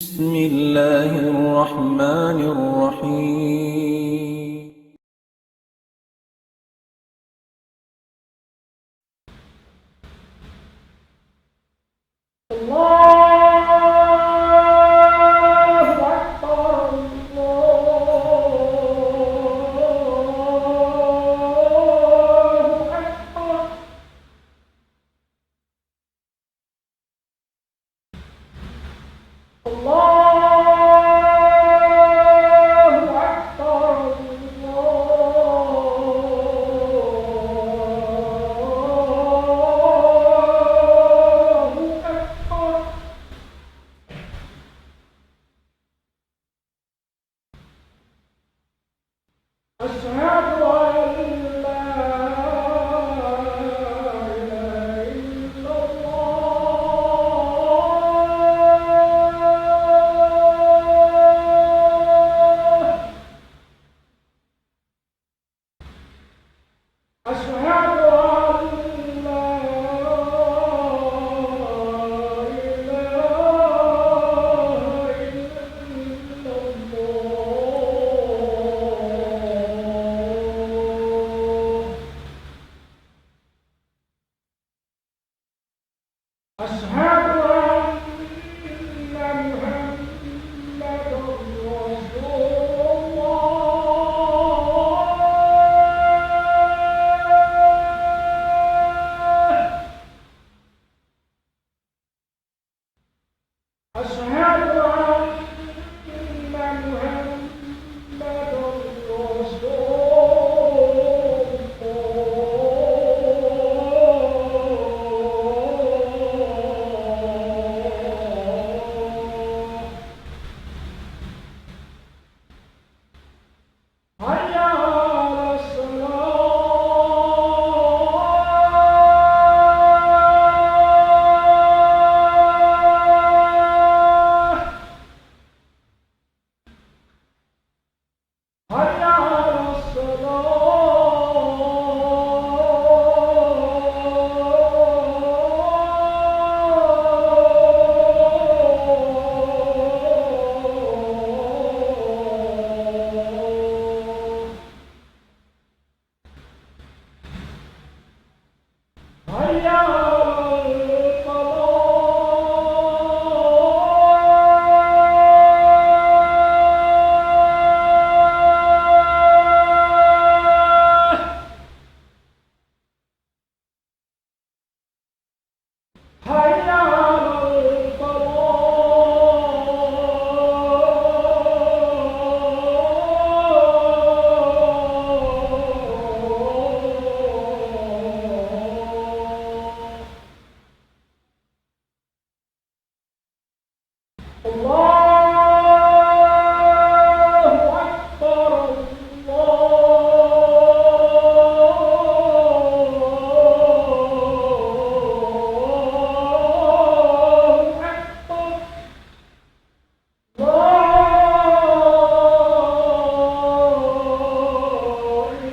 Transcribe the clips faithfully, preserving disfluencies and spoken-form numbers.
بسم الله الرحمن الرحيم. الله أكبر، الله أكبر. الله أكبر، الله أكبر. أشهد أن لا إله إلا الله. أشهد أن لا إله إلا الله. أشهد أن محمدا رسول الله. أشهد أن محمدا رسول الله. حي على الصلاة. حي على الصلاة. حي على الفلاح. حي على الفلاح. الله أكبر، الله أكبر. لا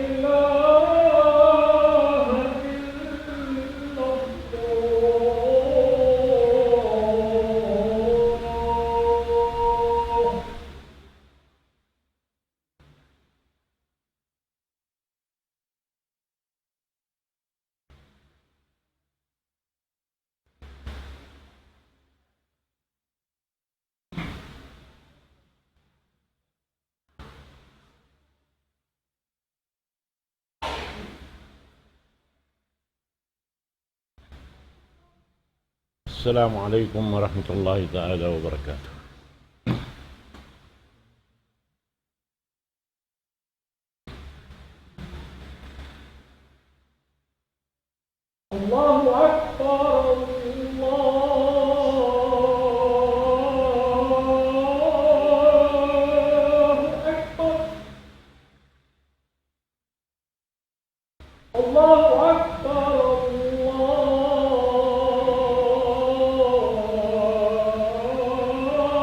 إله إلا الله. السلام عليكم ورحمة الله تعالى وبركاته. الله أكبر، الله أكبر. الله أكبر، الله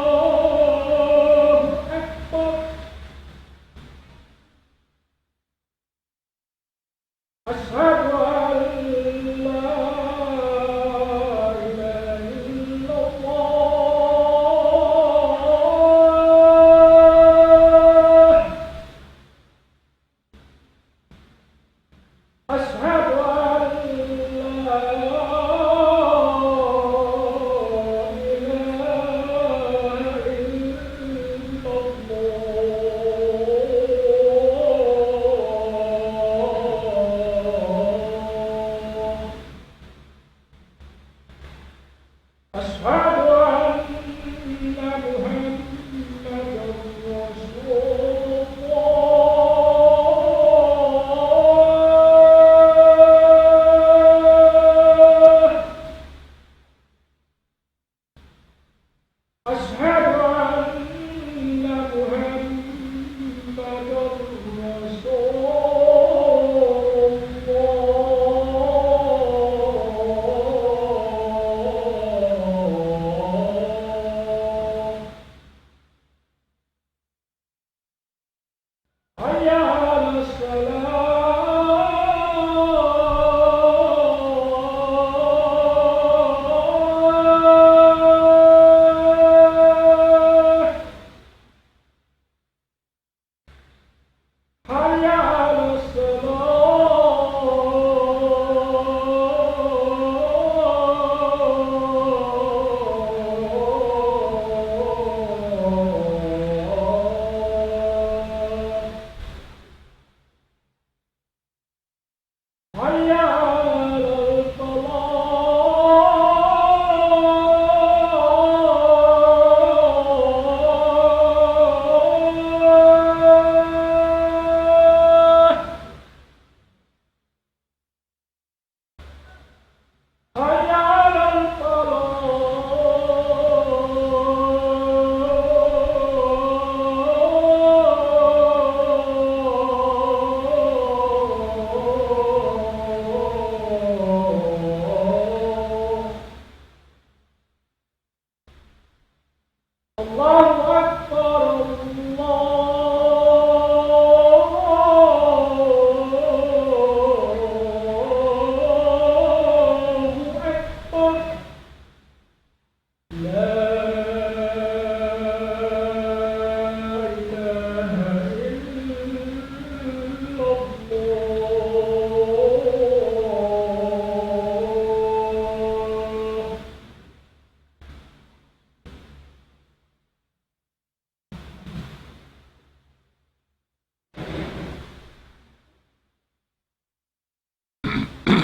إن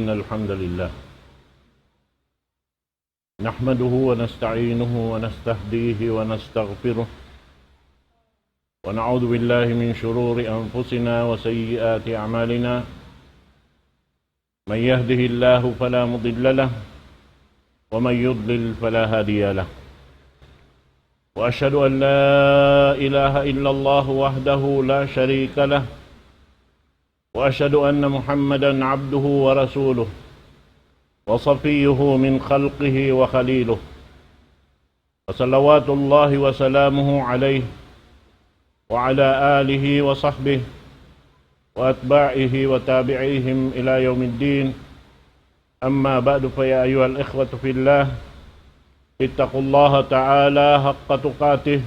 الحمد لله نحمده ونستعينه ونستهديه ونستغفره، ونعوذ بالله من شرور أنفسنا وسيئات أعمالنا. من يهده الله فلا مضل له، ومن يضلل فلا هادي له. وأشهد أن لا إله إلا الله وحده لا شريك له، وأشهد أن محمدا عبده ورسوله، وصفيه من خلقه وخليله، وصلوات الله وسلامه عليه وعلى آله وصحبه وأتباعه وتابعيهم إلى يوم الدين. أما بعد، فيا أيها الإخوة في الله، اتقوا الله تعالى حق تقاته،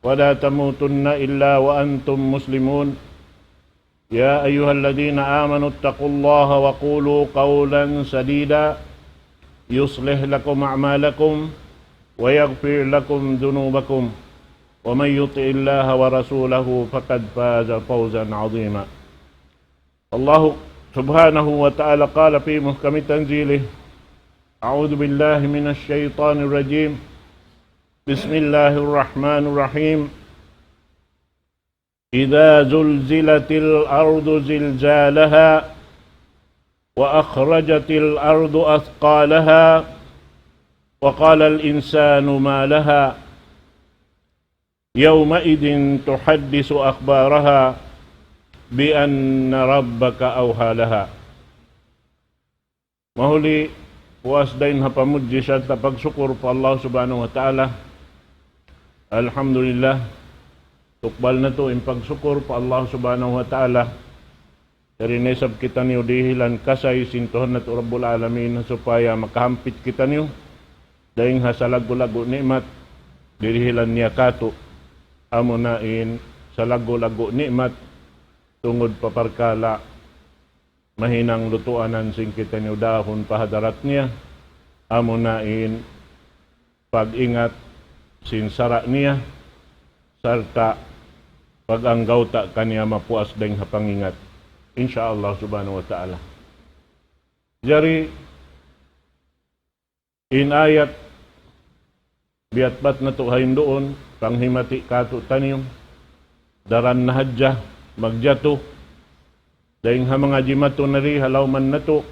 ولا تموتن إلا وأنتم مسلمون. يا أيها الذين آمنوا اتقوا الله وقولوا قولا سديدا، يصلح لكم أعمالكم ويغفر لكم ذنوبكم، ومن يطع الله ورسوله فقد فاز فوزا عظيما. الله سبحانه وتعالى قال في محكم تنزيله: أعوذ بالله من الشيطان الرجيم. بسم الله الرحمن الرحيم. إذا زلزلت الأرض زلزالها، وأخرجت الأرض أثقالها، وقال الإنسان ما لها، يومئذ تحدث أخبارها، بأن ربك أوحى لها. Mahuli, puas dayn ha pamudji sarta' pagsukur pa Allah Subhanahu wa Ta'ala. Alhamdulillah, tukbal natu' in pagsukur pa Allah Subhanahu wa Ta'ala. Yari na isab kitaniyu dihilan kasay sin Tuhan natu' Rabbul Alamin, supaya makahampit kitaniyu dayn ha salaggu'-laggu' ni'mat dirihilan niya kātu'. Amuna in salaggu'-laggu' ni'mat tungud pa parkala' mahinang lutuanan sin kitaniyu dahun pa hadarat niya, amuna in pag-ingat sin sara' niya, sarta' pag-anggawta' kaniya mapuas dayn ha pangingat, insya Allah Subhanahu wa Ta'ala. Jari, in ayat biyatbat natu' ha hinduun, panghimati kātu'niyu, daran na hadja magjatu dayn ha manga jimatu na di ha lawman natu',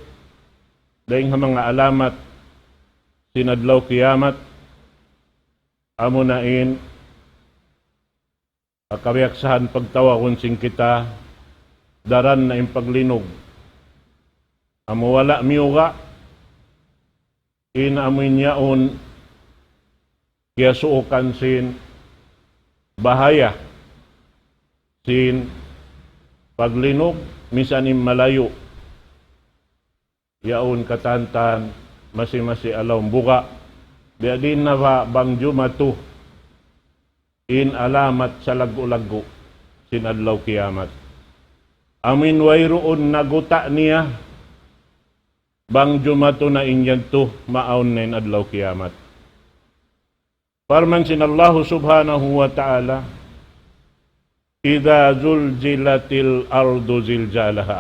dayn ha manga alamat sin adlaw kiyamat, amuna in ha kabiyaksahan pagtawagun sin kita, daran na in paglinug. Amu wala' miyuga', in amu in yaun kiyasuukan sin bahaya sin paglinug, misan in malayu'. Yaun katantan, masi-masi alaw buga'. Biya' diin na ba bang jumatu in alamat salaggu'-laggu' sin adlaw kiyamat. Amu in wayruun na guta' niya, bang jumatu na in yadtu, maawn na in adlaw kiyamat. Parman sin Allahu Subhanahu wa Ta'ala, إذا زلزلت الأرض زلزالها.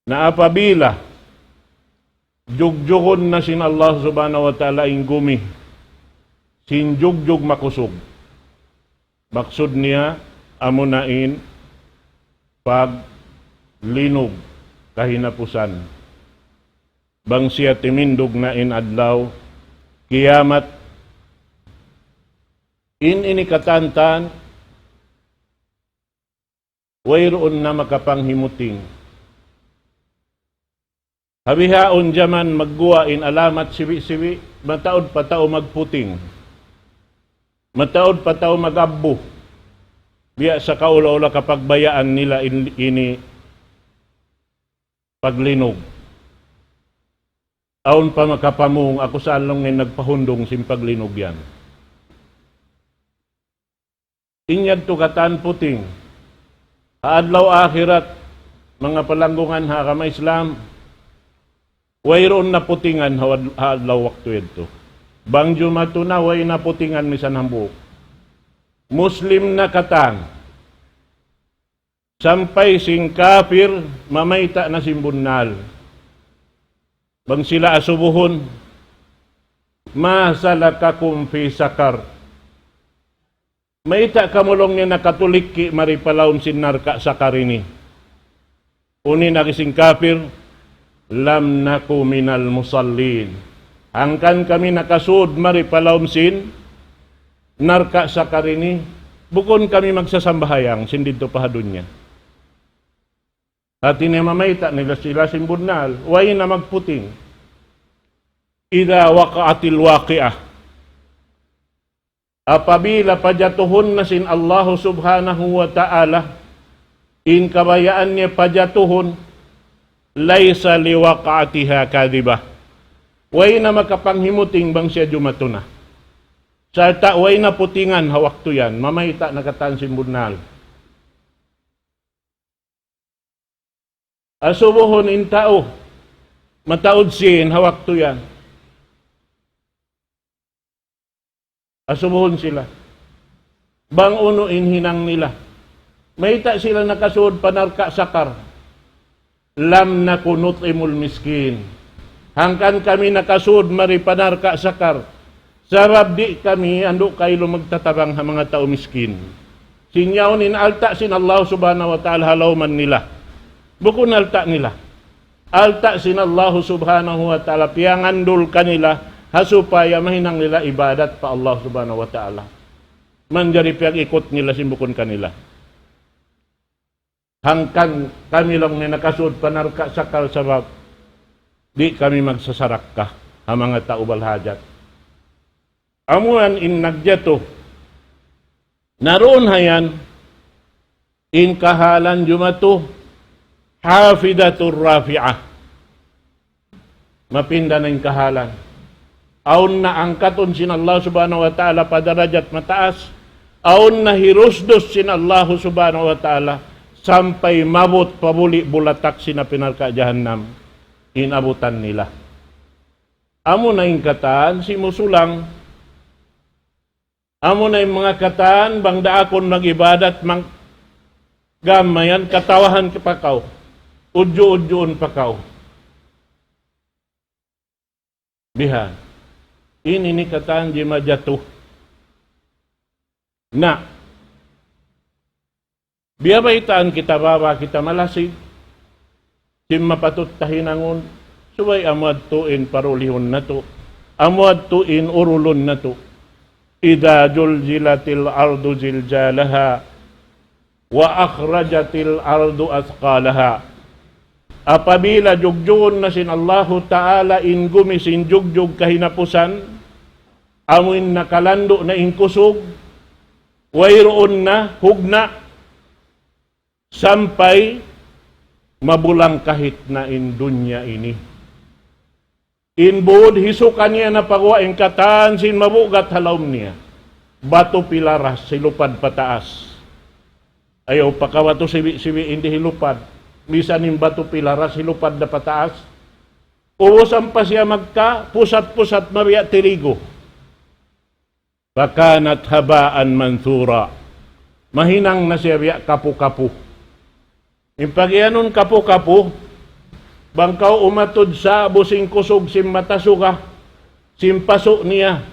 Na apabila jugjugun na sin Allah Subhanahu wa Ta'ala in gumi, sin jugjug makusug. Maksud niya, amuna in paglinug kahinapusan. Bang siya timindug na in adlaw kiyamat, in ini katantan, wayruun na makapanghimuting. Ha bihaun jaman magguwa' in alamat sibi'-sibi', mataud pa tau magputing. Mataud pa tau mag-abbu. Biya' sa kaula-ula kapagbayaan nila in, ini paglinug. Awn pa makapamung, aku sa laung in nagpahundung sin paglinug yan. In yadtu katan puting. Ha adlaw akhirat, Manga palanggungan ha agama Islam, wayruun na putingan ha wad-, ha adlaw waktu yadtu. Bang jumatu na, way na putingan misan hambuuk. Muslim na katan. Sampay sin kapir, mamayta' na sin bunnal. Bang sila asubuhun, ما سلككم في سقر؟ Mayta' kamu laung niya nakatulikki' mari pa lawm sin narka' Sakar ini? Unu in agi sin kapir, لم نك من المصلين. Hangkan kami nakasud mari pa lawm sin narka' Sakar ini, bukun kami magsasambahayang sin didtu pa ha dunya. Hati niya mamayta' nila sila sin bunnal, way na magputing. إذا وقعت الواقعة. Apabila pajatuhun na sin Allahu Subhanahu wa Ta'ala, in kabayaan niya pajatuhun, ليس لوقعتها كاذبة. Way na makapanghimuting bang siya jumatu na. Sarta' way na putingan ha waktu yan, mamayta' na katan sin bunnal. Asubuhun in tau, mataud sin ha waktu yan. Asubuhun sila. Bang unu in hinang nila. Mayta' sila nakasud pa narka' Sakar. لم نك نطعم المسكين. Hangkan kami nakasud mari pa narka' Sakar. Sabab di' kami andu' kailu magtatabang ha manga tau miskin. Sin yaun in alta' sin Allah Subhanahu wa Ta'ala ha lawman nila. Bukun alta' nila. Alta' sin Allah Subhanahu wa Ta'ala piyangandul kanila ha supaya mahinang nila ibadat pa Allah Subhanahu wa Ta'ala. Manjari piyag-ikut nila sin bukun kanila. Hangkan kami laung niya nakasud pa narka' Sakar sabab di' kami magsasarakka ha manga tau balhajat. Amu yan in nagjatu. Na duun ha yan, in kahalan jumatu, خافضة رافعة. Mapinda na in kahalan. Awn na angkatun sin Allah Subhanahu wa Ta'ala pa darajat mataas. Awn na hirusdus sin Allah Subhanahu wa Ta'ala sampay maabut pa buli' bulatak sin api narka' jahannam. In abutan nila. Amu na in katan simusulang. Amu na in manga katan, bang daakun mag-ibadat, mang-, gam mayan, katawahan pa kaw. Udju-udjuun pa kaw. Bihan. Ini in katan jimajatu. Na. Biya' baytaan kita baba kita malasig, sin mapatut ta hinangun, subay amu yadtu in parulihun natu', amu yadtu in urulun natu'. إذا زلزلت الأرض زلزالها وأخرجت الأرض أثقالها. Apabila jugjugun na sin Allahu Ta'ala in gumi sin jugjug kahinapusan, amu in nakalandu' na in kusug, wayruun na hugna', sampay mabulang kahit na in dunya ini. In būd hisuka niya na pa guwa' in katan sin mabugat ha lawm niya. Batu pilaras hilupad pataas. Ayaw pa ka batu sibi'-sibi' in di hilupad. Misan in batu pilaras hilupad da pataas. Ubusan pa siya magka pusat-pusat mabiya' tirigu. فكانت هباء منثورا. Mahinang na siya biya' kapu-kapu. In pagiyanun kapu-kapu, bang kaw umatud sa' busing kusug sin mata suga, sin pasu' niya,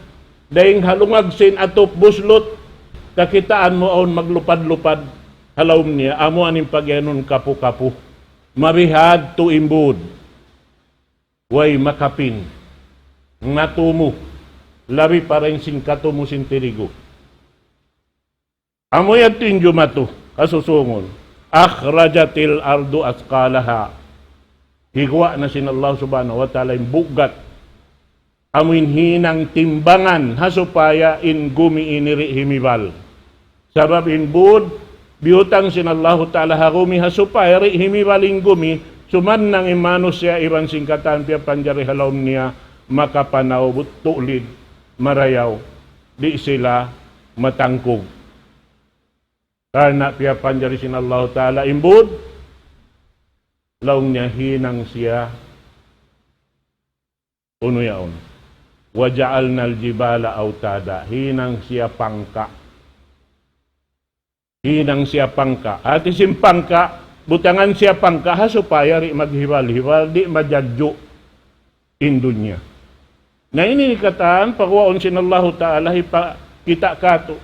dayng ha lungag sin atup buslut, kakitaan mu awn maglupad-lupad ha lawm niya, amu yan in pagiyanun kapu-kapu. Mabihadtu in būd. Way makapin. Natumu. Labi pa dayn sin katumu sin tirigu. Amu yadtu in jumatu, kasusungun. أخرجت الأرض أثقالها. Higuwa' na sin Allah Subhanahu wa Ta'ala in bugat. Amu in hinang timbangan ha supaya in gumi ini di' himibal. Sabab in būd, biyutang sin Allahu Ta'ala ha gumi ha supaya di' himibal in gumi, sumannang in manusiya' iban sin katan piyapanjari ha lawm niya, makapanaw, tuklid, marayaw, di' sila matangkug. Karna' piyapanjari sin Allahu Ta'ala in būd, Laung niya hinang siya, unu yaun. وجعلنا الجبال أوتادا. Hinang siya pangka'. Hinang siya pangka'. Hati sin pangka', butangan siya pangka', ha supaya di' maghibal-hibal, di' majadju' in dunya. Na ini katan, pagwaun sin Allahu Ta'ala, hipakita' katu'.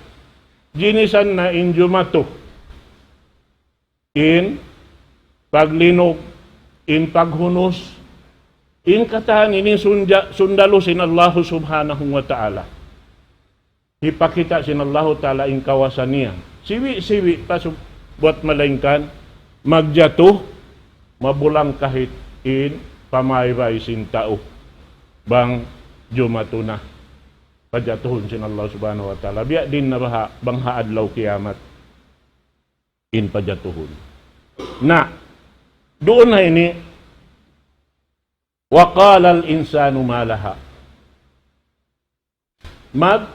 Ginisan na in jumatu. In paglinug, in paghunus, in katan ini sunda-, sundalu sin Allahu Subhanahu wa Ta'ala. Hipakita' sin Allahu Ta'ala in kawasa niya. Siwi'-siwi' pa sub-, buat malaingkan, magjatu, mabulang kahit in pamaybay sin tau. Bang jumatu na. Pajatuhun sin Allah Subhanahu wa Ta'ala. Biya' diin na baha', bang ha adlaw kiyamat. In pajatuhun. Na, duun na ini, وقال الإنسان ما لها. Mag-,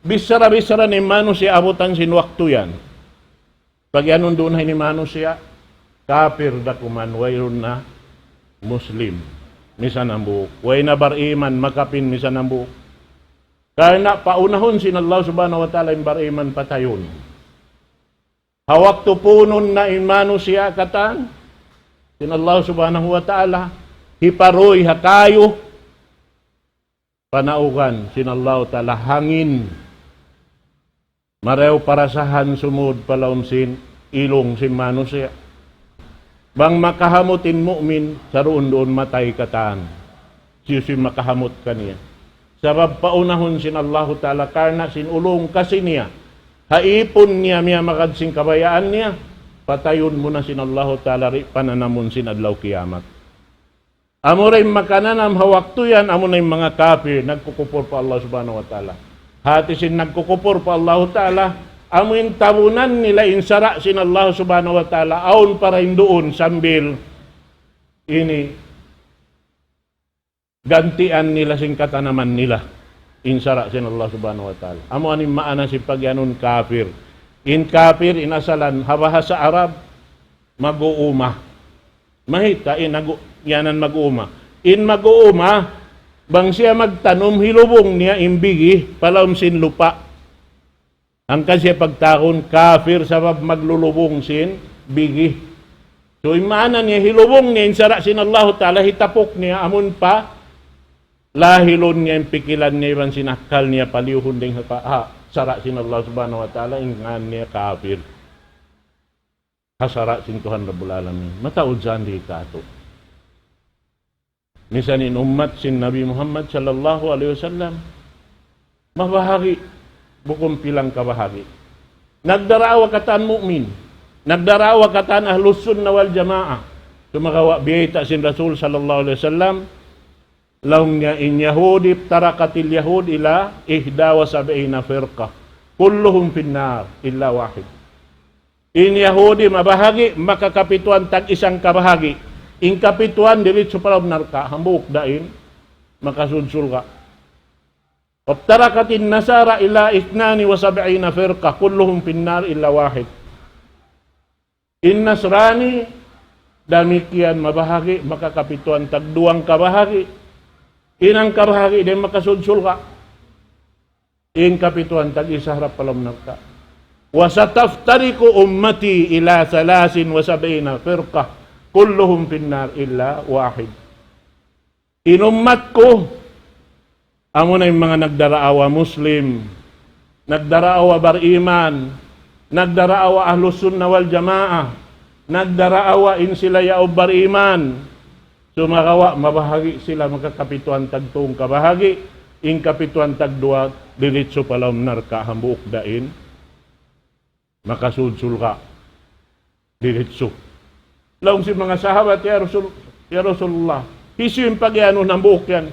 bichara-bichara na in manusiya' abutan sin waktu yan. Pag-iyanun duun na ini manusiya', kapir da kuman, wayruun na Muslim, misan hambuuk. Way na bariman, makapin, misan hambuuk. Karna' paunahun sin Allah Subhanahu wa Ta'ala in bariman patayun. Ha waktu punun na in manusiya' katan, sin Allah Subhanahu wa Ta'ala, hiparuy ha kayu, panaugan sin Allah Ta'ala hangin. Marayaw parasahan sumud pa lawm sin ilung sin manusiya'. Bang makahamut in mu'min, saruun-duun matay katan. Hisiyu-siyu makahamut kaniya. Sabab paunahun sin Allahu Ta'ala karna' sin ulung kasi niya. Ha ipun niya miyamagad sin kabayaan niya, patayun muna sin Allahu Ta'ala di' pananamun sin adlaw kiyamat. Amura in makananam ha waktu yan, amuna in manga kapir, nagkukupur pa Allah Subhanahu wa Ta'ala. Hati sin nagkukupur pa Allahu Ta'ala, amu in tabunan nila in sara' sin Allah Subhanahu wa Ta'ala, awn pa dayn duun sambil ini gantian nila sin katanaman nila in sara' sin Allah Subhanahu wa Ta'ala. Amu ini in maana sin pagyanun kapir. In kapir, in asalan, ha bahasa Arab, mag-uuma. Mahita in agu-, yanan mag-uuma. In mag-uuma, bang siya magtanum, hilubung niya in bigi, pa lawm sin lupa'. Hangkan siya pagtawagun kapir sabab maglulubung sin bigi. So, in maana niya, hilubung niya in sara' sin Allahu Ta'ala, hitapuk niya, amun pa, lahilun niya in pikilan niya, iban sin akkal niya, paliyuhun dayn ha, ha, sara' sin Allah Subhanahu wa Ta'ala, in ngan niya kapir. Ha sara' sin Tuhan Rabbul Alamin. Mataud saan di katu'. Misan in ummat sin Nabi Muhammad sallallahu alayhi wasallam, mabahagi', bukun pilang kabahagi'. Nagdaraawa katan mu'min, nagdaraawa katan ahlus sunnah wal jamaah. Sumagawa' biyayta' sin Rasul sallallahu alayhi wasallam, laung niya in Yahudi, افترقت اليهود إلى إحدى وسبعين فرقة كلهم في النار إلا واحد. In Yahudi mabahagi', makakapituan tag isang kabahagi'. In kapituan diritsu pa lawm narka', hambuuk da in makasud surga'. وافترقت النصارى إلى اثنتين وسبعين فرقة كلهم في النار إلا واحد. In Nasrani, damikkiyan mabahagi', makakapituan tag duwang kabahagi'. In hangkabahagi' di' makasud surga'. In kapituan tag isa harap pa lawm narka'. وستفترق أمتي إلى ثلاث وسبعين فرقة كلهم في النار إلا واحد. In ummat ku, amuna in manga nagdaraawa Muslim, nagdaraawa bariman, nagdaraawa Ahlus Sunnah wal Jamaah, nagdaraawa in sila yaun bariman, sumagawa' mabahagi' sila makakapituan tagtung kabahagi', in kapituan tagduwa diritsu pa lawm narka' hambuuk da in makasud surga'. Diritsu. Laung sin manga sahabat, "Ya Rasul, ya Rasulullah, hisiyu in pag-iyanun hambuuk yan?"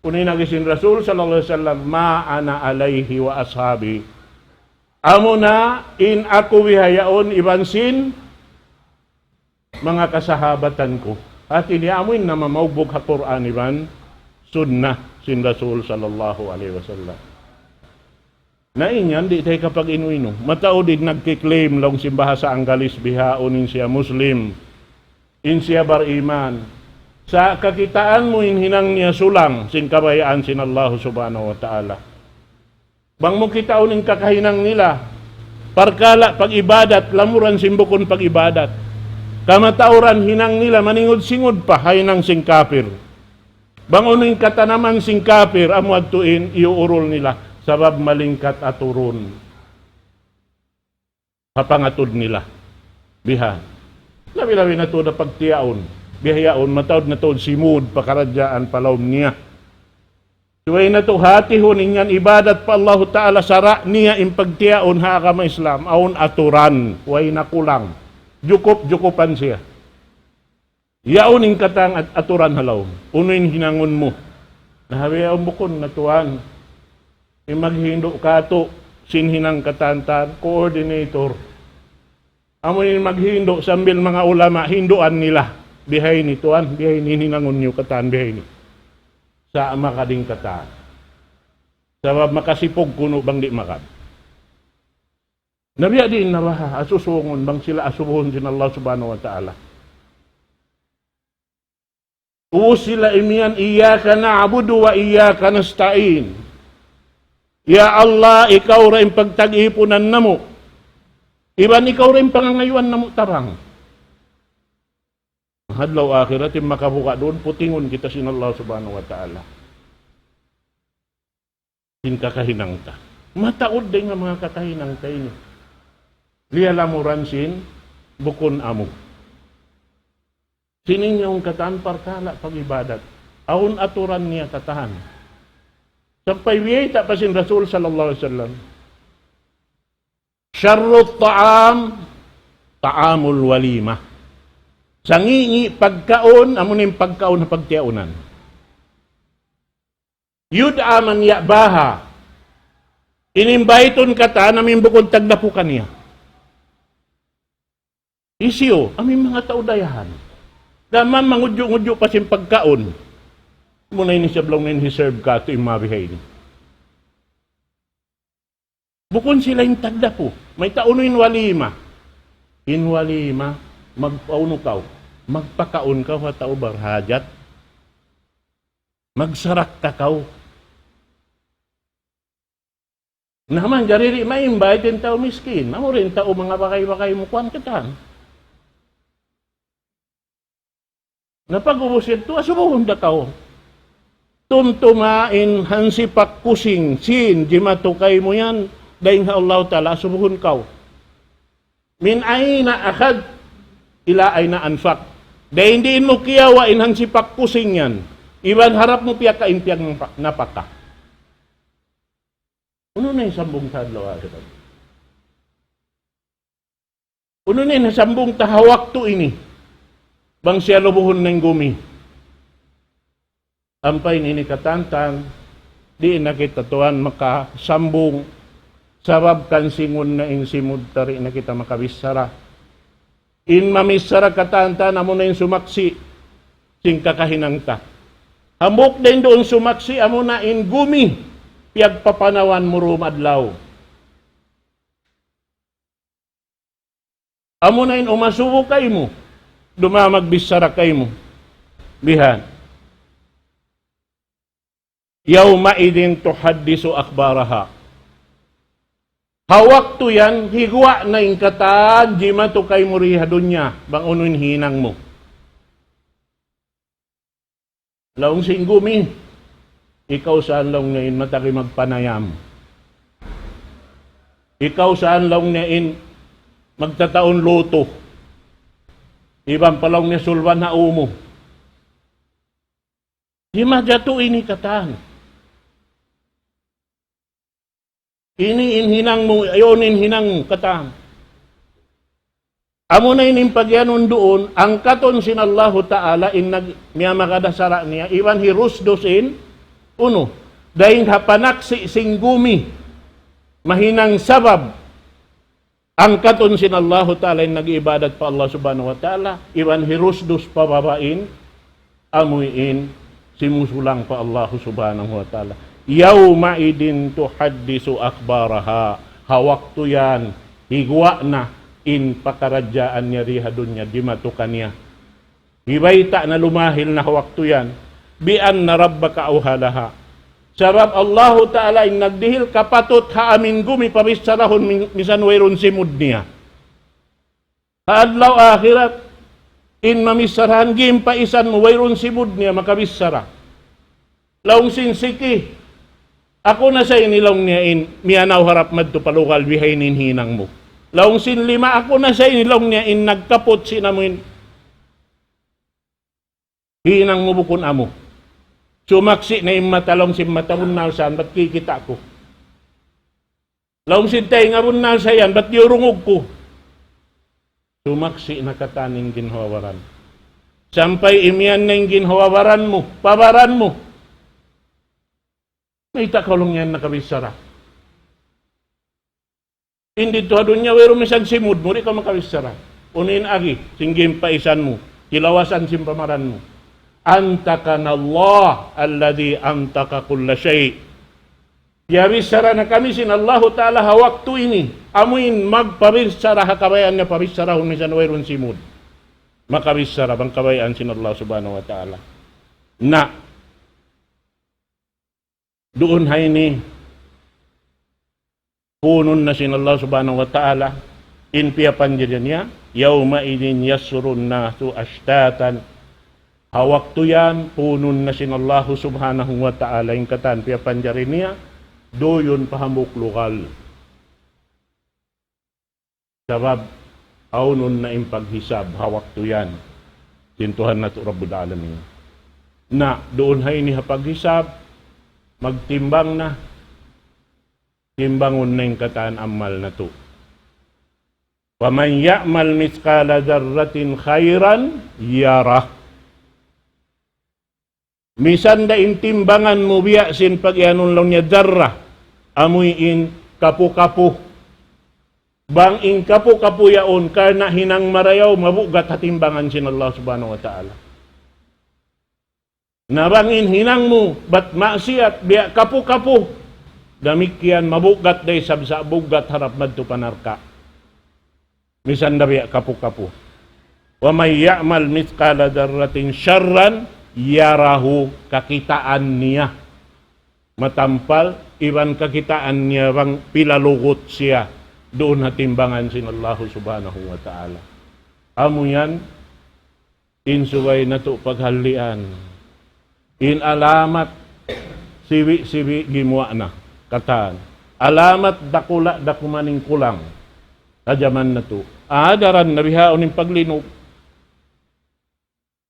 Unu in agi sin Rasul sallallahu alayhi wasallam, ما أنا عليه وأصحابي. Amuna in aku bihaun iban sin manga kasahabatan ku. Hati niya amu in namamaugbug ha Qur'an iban Sunnah sin Rasul sallallahu alayhi wasallam. Na in yan, di' ta hikapag-inu-inu. Mataud in nagki-claim laung sin bahasa Anggalis bihaun in siya Muslim. In siya bariman. Sa' kakitaan mu in hinang niya sulang sin kabayaan sin Allah Subhanahu wa Ta'ala. Bang mu kitaun in kakahinang nila, parkala' pag-ibadat, lamuran sin bukun pag-ibadat. Kamatauran hinang nila, maningud-singud pa ha hinang sin kapir. Bang unu in katanaman sin kapir, amu adtu in iyuurul nila, sabab malingkat aturun ha pangatud nila. Bihan. Labi-labi na tuud ha pagtiyaun. Bihaun, mataud na tuud simud pakaradjaan pa lawm niya. Subay natu' hatihun in yan ibadat pa Allahu Ta'ala, sara' niya in pagtiyaun ha agama Islam. Awn aturan, way na kulang. Jukup-jukupan siya. Yaun in katan at-, aturan ha lawm. Unu in hinangun mu? Na ha bihaun bukun na tuwan. In maghindu' katu', sin hinang katan-katan, coordinator. Amu in maghindu' sambil manga ulama, hinduan nila. Bihaini tuwan, bihaini in hinangun niyu katan, bihaini. Sa' makad in katan. Sabab makasipug kunu' bang di' makad. Na biya' diin na baha', asusungun bang sila asubuhun sin Allah Subhanahu wa Ta'ala. Ubus sila imiyan, إياك نعبد وإياك نستعين. Ya Allah, ikaw da in pagtag-ipunan namu'. Iban ikaw da in pangangayuan namu' tabang. Ha adlaw akhirat, in makabuga' duun, putingun kita sin Allah Subhanahu wa Ta'ala. Sin kakahinang ta. Mataud dayn ha manga kakahinang ta ini. Liyalamuran sin bukun amu. Sin in yaun katan parkala' pag-ibadat. Awn aturan niya katan. Sampay biyayta' pa sin Rasul sallallahu alayhi wasallam. شر الطعام طعام الوليمة. Sangi'-ngi' pagkaun, amu in pagkaun ha pagtiyaunan. يدعى من يأباها. In-invite-un katan amu in bukun tagdapu kaniya. Hisiyu, amu in manga tau dayahan. Gam mangudju'-ngudju' pa sin pagkaun. Amu na ini siya bilang na in hiserve katu' in mabihayni. Bukun sila in tagdapu. Mayta' unu in walima? In walima, magpaunu kaw. Magpakaun kaw ha tau barhajat. Magsarakka kaw. Na manjari di' ma-invite in tau miskin. Amu ra in tau manga bagay-bagay mu kuwan katan. Na pag-ubus yadtu, asubuhun da kaw. Tumtuma in hansipak kusing, sin, jimatu kaymu yan, dayn ha Allah Ta'ala, asubuhun kaw. من أين أخذت إلى أين أنفقت. Dayn diin mu kiyawa' in hansipak kusing yan. Iban harap mu piyakain piyag napaka. Unu na in sambung ta adlaw akhirat? Unu na in sambung ta ha waktu ini? Bang siya lubuhun na in gumi. Ampa in ini katan-katan, di' na kita tuwan makasambung. Sabab kansingun na in simud ta, di' na kita makabichara. In mamichara katan-katan, amu na in sumaksi' sin kakahinang ta. Hambuuk dayn duun sumaksi', amu na in gumi, piyagpapanawan mu dum adlaw. Amu na in umasubu kaymu, dumamag bichara kaymu. Bihan. يومئذ تحدث أخبارها. Ha waktu yan, higuwa' na in katan jimatu kaymu di ha dunya, bang unu in hinang mu. Laung sin gumi, ikaw saan laung niya in matagi magpanayam. Ikaw saan laung niya in magtataun lutu. Iban pa laung niya sulban ha umu. Di' majatu ini katan. Ini in hinang mu, yaun in hinang mu, katan. Amu na ini in pagiyanun duun, angkatun sin Allahu Ta'ala in nag-, miyamagad ha sara' niya, iban hirusdus in, unu, dayn ha panaksi' sin gumi, mahinang sabab, angkatun sin Allahu Ta'ala in nag-ibadat pa Allah Subhanahu wa Ta'ala, iban hirusdus pa baba in, amu in simusulang pa Allah Subhanahu wa Ta'ala. يومئذ تحدث أخبارها. Ha waktu yan, higuwa' na in pakaradjaan niya di ha dunya, jimatu kaniya. Hibayta' na lumahil na ha waktu yan. بأن ربك أوحى لها. Sabab Allahu Ta'ala in nagdihil kapatut ha amin gumi pabichara hun min-, misan wayruun simud niya. Ha adlaw akhirat, in mamicharahan gim pa isan mu wayruun simud niya makabichara. Laung sin siki, aku na sa ini laung niya in miyanaw harap madtu pa lugal bihaini in hinang mu. Laung sin lima, aku na sa ini laung niya in nagkaput sin amu in hinang mu bukun amu. Sumaksi' na in mata laung sin mata, bunnal sa yan, bat kikita' ku. Laung sin taynga, bunnal sa yan, bat diyurungug ku. Sumaksi' na katan in ginhawa-baran. Sampay imiyan na in ginhawa-baran mu, pa baran mu. Mayta' kaw laung niya nakabichara? In didtu ha dunya wayruun misan simud mu, di' kaw makabichara. Unu in agi, sin gim pa isan mu, tilawasan sin pamaran mu. أنطقنا الله الذي أنطق كل شيء. Piyabichara na kami sin Allahu Ta'ala ha waktu ini, amu in magpabichara ha kabayaan niya pabicharahun misan wayruun simud. Makabichara bang kabayaan sin Allah Subhanahu wa Ta'ala. Na, duun ha ini, punun na sin Allah Subhanahu wa Ta'ala, in piyapanjari niya, يومئذ يصدر الناس أشتاتا. Ha waktu yan, punun na sin Allah Subhanahu wa Ta'ala, in katan piyapanjari niya, duyun pa hambuuk lugal. Sabab, awnun na in paghisab ha waktu yan. Sin Tuhan natu' Rabbul Alamin. Na, duun ha ini ha paghisab, magtimbang na, timbangun na in katan amal natu'. فمن يعمل مثقال ذرة خيرا يره. Misan da in timbangan mu biya' sin pag-iyanun laung niya dharra, amuin kapu-kapu. Bang in kapu-kapu yaun karna' hinang marayaw, mabugat ha timbangan sin Allah Subhanahu wa Ta'ala. Na bang in hinang mu bat maksiat biya' kapu-kapu, damikkiyan mabugat da isab sa bugat harap madtu pa narka'. Misan da biya' kapu-kapu. ومن يعمل مثقال ذرة شرا يره, kakitaan niya matampal, iban kakitaan niya bang pila lugut siya duun ha timbangan sin Allahu Subhanahu wa Ta'ala. Amu yan, in subay natu' paghallian. In alamat sibi'-sibi' gimuwa' na katan. Alamat dakula' da kuman in kulang. Ha jaman natu'. Aadaran na bihaun in paglinug.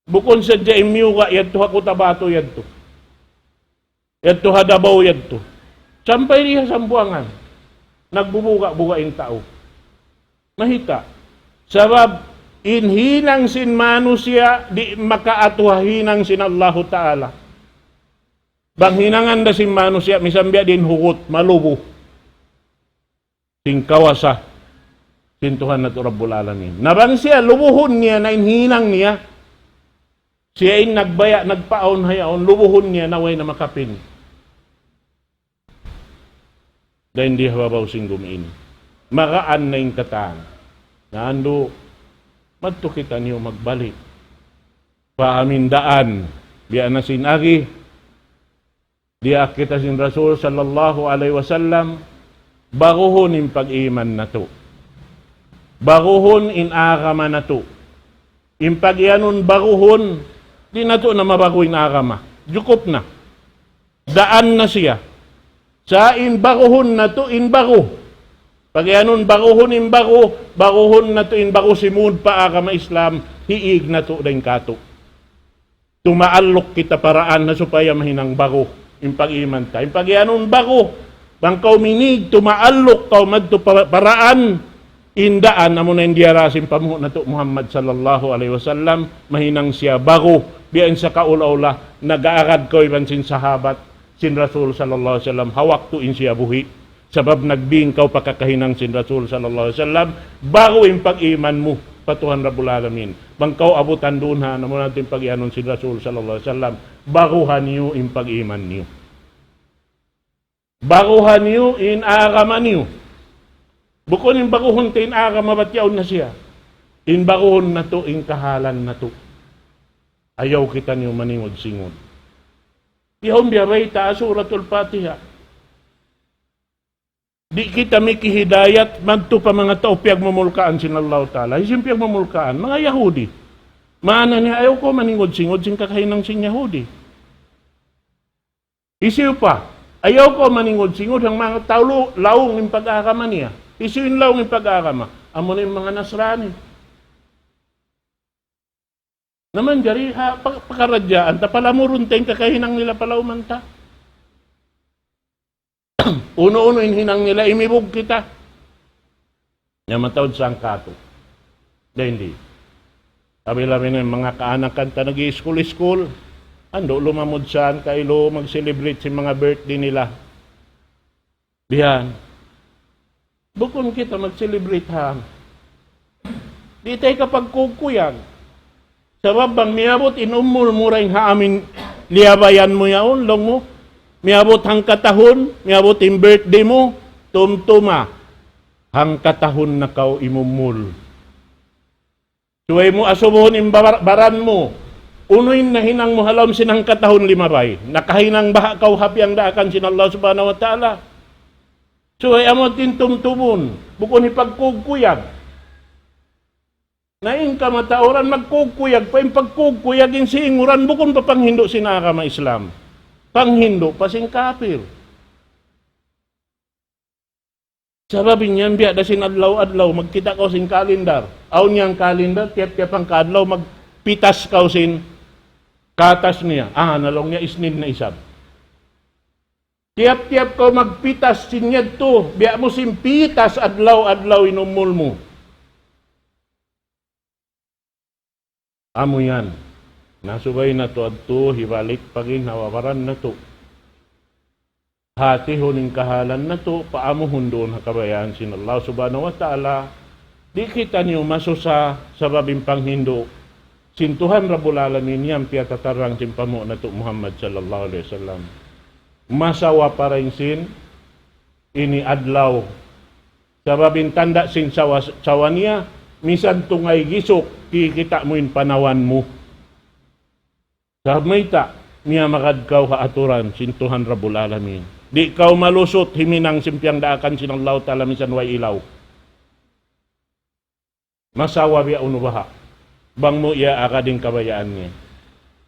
Bukun sadja in miyuga' yadtu ha Cotabato yadtu. Yadtu ha Davao yadtu. Sampay di ha Zamboanga. Nagbubuga-buga in tau. Mahita'. Sabab in hinang sin manusiya' di' makaatu ha hinang sin Allahu Ta'ala. Bang hinangan da sin manusiya', misan biya' diin hugut, malubu sin kawasa sin Tuhan natu' Rabbul Alamin. Na bang siya lubuhun niya na in hinang niya, siya in nagbaya', nagpaawn ha yaun, lubuhun niya na way na makapin. Dayn di ha babaw sin gumi ini. Magaan na in katan. Na andu', madtu kitaniyu magbalik pa amin daan. Biya' na sin agi, diyaak kita sin Rasul sallallahu alayhi wasallam, baguhun in pag-iman natu'. Baguhun in agama natu'. In pag-iyanun baguhun, di' natu' na mabagu in agama. Jukup na. Daan na siya. Sa' in baguhun natu' in bagu. Pag-iyanun baguhun in bagu, baguhun natu' in bagu simud pa agama Islam, hiig natu' dayn katu'. Tumaalluk kita paraan na supaya mahinang bagu in pag-iman ta. In pag-iyanun bagu, bang kaw minig, tumaalluk kaw madtu pa-, paraan, in daan, amuna in diyara sin panghu' natu' Muhammad sallallahu alayhi wasallam, mahinang siya bagu, biya' in sa kaula-ula, nag-aagad kaw iban sin sahabat sin Rasul sallallahu alayhi wasallam, ha waktu in siya buhi'. Sabab nagbing kaw pa kakahinang sin Rasul sallallahu alayhi wasallam, bagu in pag-iman mu pa Tuhan Rabbul Alamin. Bang kaw abutan duun ha, amuna in pag-iyanun sin Rasul sallallahu alayhi wasallam, baguhan niyu in pag-iman niyu. Baguhan niyu in agama niyu. Bukun in baguhun ta in agama bat yaun na siya. In baguhun natu' in kahalan natu'. Ayaw kitaniyu maningud-singud. Yaun biya' bayta' ha Suratul Fatiha. Di' kita miki hidayat madtu pa manga tau piyagmumulkaan sin Allahu Ta'ala. Hisiyu in piyagmumulkaan? Manga Yahudi. Maana niya, ayaw kaw maningud-singud sin kakahinang sin Yahudi. Hisiyu pa? Ayaw kaw maningud-singud ha manga tau lu-, laung in pag-agama niya. Hisiyu in laung in pag-agama? Amuna in manga Nasrani. Na manjari ha pa-, pakaradjaan ta, palamurun ta in kakahinang nila, palauman ta. Unu-unu in hinang nila, imibug kita. Nya mataud sa katu'. Dayn di. Labi-labi na in manga kaanakan ta nag-i-school-school. Andu' lumamud sa kailu mag-celebrate sin manga birthday nila. Bihan. Bukun kita mag-celebrate ha. Di' ta hikapagkugkuyag. Sabab bang miyabut in umul mu dayn ha amu in liyabayan mu yaun, laung mu, miyabut hangkatahun, miyabut in birthday mu, tumtuma, hangkatahun na kaw imumul. Subay mu asubuhun in babar-, baran mu. Unu in nahinang mu ha lawm sin hangkatahun limabay? Nakahinang baha' kaw ha piyagdaakan sin Allah Subhanahu wa Ta'ala? Subay amu in tumtumun, bukun hipagkugkuyag. Na in kamatauran magkugkuyag pa, in pagkugkuyag in singuran bukun pa panghindu' sin agama Islam. Panghindu' pa sin kapir. Sabab in yan biya' da sin adlaw-adlaw, magkita' kaw sin kalendar. Awn yan kalendar, tiyap-tiyap hangkaadlaw, magpitas kaw sin katas niya. Ah, na laung niya, Isnin na isab. Tiyap-tiyap kaw magpitas sin yadtu, biya' mu sin pitas adlaw-adlaw in umul mu. Amu yan. Na subay natu' adtu hibalik pa ginhawa-baran natu'. Hatihun in kahalan natu', paamuhun duun ha kabayaan sin Allah Subhanahu wa Ta'ala. Di' kitaniyu masusa sabab in panghindu' sin Tuhan Rabbul Alamin yan piyatatarrang sin panghu' natu' Muhammad sallallahu alayhi wasallam. Masawa pa dayn sin ini adlaw. Sabab in tanda' sin sawa, sawa niya, misan tungay gisuk, kikita' mu in panawan mu. Sabab mayta', miyamagad kaw ha aturan sin Tuhan Rabbul Alamin. Di' kaw malusut himinang sin piyagdaakan sin Allah Ta'ala misan way ilaw. Masawa biya' unu baha'. Bang mu iyaagad in kabayaan niya.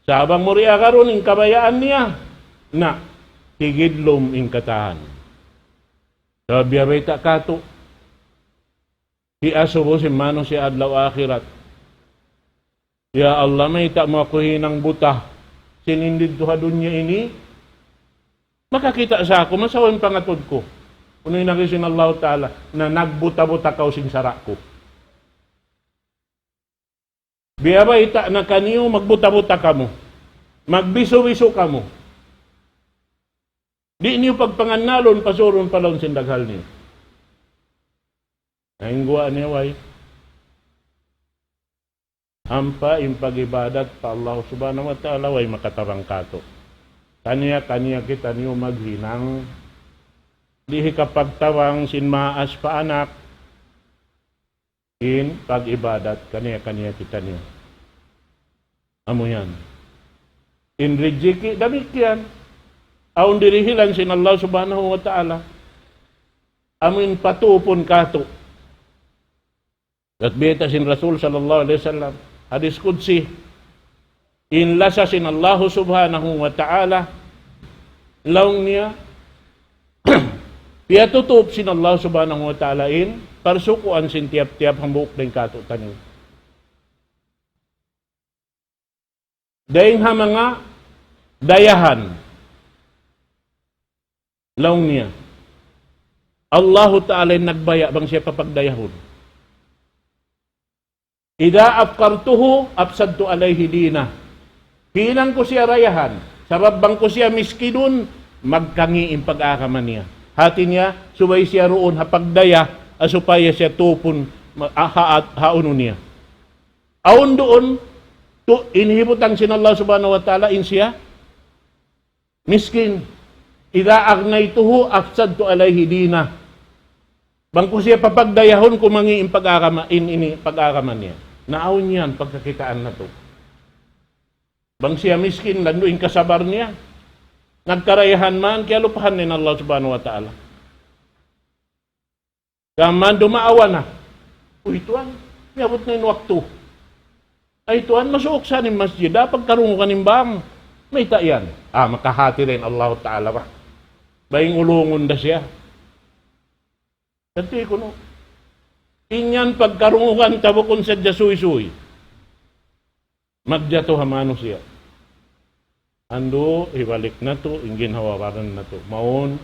Sa' bang mu di' agarun in kabayaan niya, na, tigidlum in katan. Sabab biya' bayta' katu'. Hiyasubu sin manusiya' adlaw akhirat. Ya Allah, mayta' mu aku hinang buta sin in didtu ha dunya ini? Makakita' sa aku, masawa in pangatud ku. Unu in agi sin Allahu Ta'ala, na nagbuta-buta kaw sin sara' ku. Biya' bayta' na kaniyu magbuta-buta kamu. Magbisu-bisu kamu. Di' niyu pagpangannalun, pasurun pa lawm sin daghal niyu. Na in guwa' niya way. Ampa in pag-ibadat pa Allah Subhanahu wa Ta'ala way makatabang katu'. Kaniya-kaniya kitaniyu maghinang. Di' hikapagtabang sin maas pa anak. In pag-ibadat kaniya-kaniya kitaniyu. Amu yan. In rijiki damikkiyan. Awn dirihilan sin Allah Subhanahu wa Ta'ala. Amu in patupun katu'. At bayta' sin Rasul sallallahu alayhi wasallam. Hadis Qudsi. In lasa sin Allahu Subhanahu wa Ta'ala, laung niya, piyatutup sin Allahu Subhanahu wa Ta'ala in parsukuan sin tiyap-tiyap hambuuk dayn kātu'niyu. Dayn ha manga dayahan. Laung niya, Allahu Ta'ala in nagbaya' bang siya papagdayahun. إذا أفقرته أفسدت عليه دينه. Hinang ku siya dayahan. Sabab bang ku siya miskinun, magkangi' in pag-agama niya. Hati niya, subay siya duun ha pagdaya, ha supaya siya tupun, ma-, ha, ha, ha unu niya. Awn duun, tu-, in hibutang sin Allah Subhanahu wa Ta'ala, in siya miskin. إذا أغنيته أفسدت عليه دينه. Bang ku siya papagdayahun, kumangi' in pag-agama, in, ini pag-agama niya. Na awn yan, pagkakitaan natu'. Bang siya miskin, landu' in kasabar niya. Nagkarayahan man, kiyalupahan na in Allah Subhanahu wa Ta'ala. Kaman dumaawa na. Uy, Tuan, miyabut na in waktu. Ay, Tuan, masuuk sa in masjid, ah, pagkarungugan in bang. Mayta' yan? Ah, makahati da in Allah Ta'ala ba. Baying ulungun da siya. Tantu kunu'. In yan pagkarungugan ta bukun sadja suysuy. Magjatu ha manusiya'. Andu', hibalik natu', in ginhawa-baran natu'. Mawn,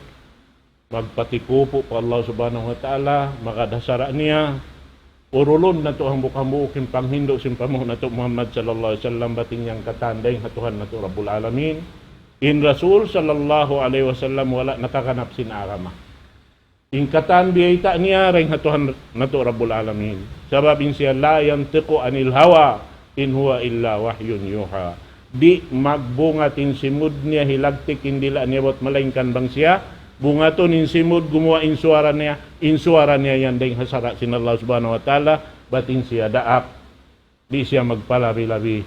magpatikupu pa Allah Subhanahu wa Ta'ala, magad ha sara' niya, urulun natu' hambuuk-hambuuk in panghindu' sin panghu' natu' Muhammad sallallahu alayhi wasallam, bat in yan katan dayn ha Tuhan natu' Rabbul Alamin. In Rasul sallallahu alayhi wasallam wala' nakaganap sin agama. In katan biyayta' niya dayn ha Tuhan natu' Rabbul Alamin. Sabab in siya لا ينطق عن الهوى إن هو إلا وحي يوحى. Di' magbungat in simud niya, hilagtik in dila' niya bat malaingkan bang siya bungatun in simud, gumuwa' in suwara niya, in suwara niya yan dayn ha sara' sin Allah Subhanahu wa Ta'ala, bat in siya daak. Di' siya magpalabi-labi